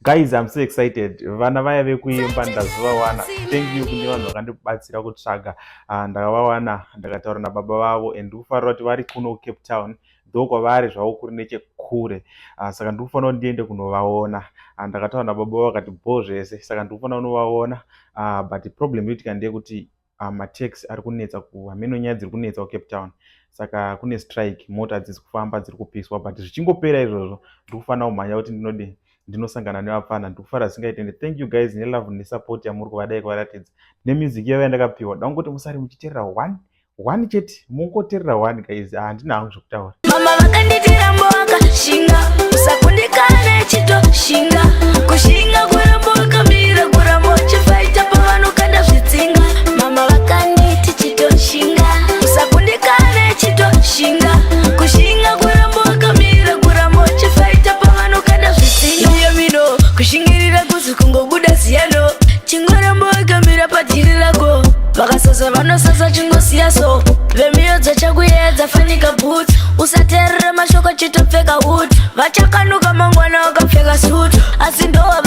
Guys, I'm so excited. Vana vaya vekuimba ndazovawana. Thank you kune vanhu vakandibatsira kutsvaga. Ndakavawana, ndakataura nababa vavo and ndikufarira kuti vari kuno Cape Town, though kwavari zvavo kuri nechekure. Saka ndikufanira kuti ndiende kunovaona. Ndakataura nababa vavo vakati bho zvese, saka ndikufanira kunovaona. But problem inoitika ndeyekuti mataxi ari kunetsa, hameno nyaya dziri kunetsa kuCape Town, saka kune strike, mota hadzisi kufamba, dziri kupiswa. But zvichingopera izvozvo, ndikufanira kumhanya kuti ndinodi ndinosangana nevapfana. Ndikufara zvisingaite and thank you guys nelove nesupport yamuri kuvadai kuvaratidza nemusic yavo yandakapiwa. Dangoti musari muchiteerera one one chete, mungoteerera one guys, handina hangu zvekutaura. Mama vakanditi rambo wakashinga, usakundikane, chitoshinga, kushinga kuramba wakamira, kuramba uchifaita pavanokanda zvitsinga. Mama vakanditi chitoshinga, usakundikane, chitoshinga, kushinga kuramba wakamira, kuramba uchifaita pavanokanda zvitsinga. Iyo mino kushingirira kuzi kungobuda ziyano, chingoramba wakamira padhiri rako. Vakasasa vanosasa, chingosiya so vemiyo dzachakuedza fanika boots. Usateerere mashoko, chitopfeka hood. Vachakanuka mangwana wakapfeka suit, asi ndowa